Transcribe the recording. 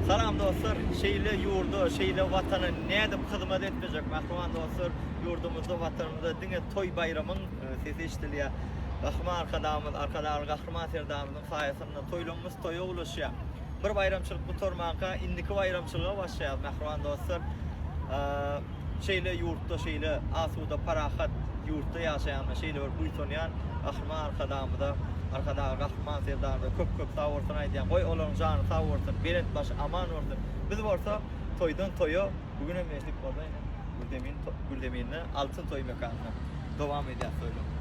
Salam dostlar, şeýle ýurda, şeýle watana nädip hyzmat etmejek mähriban dostlar, ýurdumyzda, watanymyzda diňe toý baýramyň sesi eşidilýär. Gahryman Arkadagymyz, Arkadagly Gahryman Serdarymyzyň saýasynda toýlarymyz toýa ulaşýar. Bir baýramçylyk gutarmanka indiki baýramçylyga başlaýarys mähriban dostlar. Şeýle ýurtda, şeýle asuda, parahat ýurtda ýaşaýanyma şeýle bir buýsanýan Gahryman Arkadagymyza, Arkadagly Gahryman Serdarymyza köp köp sag bolsun aýdýan. Goý olaryň jany sag bolsun, belent başy aman bolsun. Biz bolsa toýdan toýa bu gün hem nesip bolsa ine Gürzemin Gürzeminde altyn toý mekanynda dowam edýäs toýlarymyzy.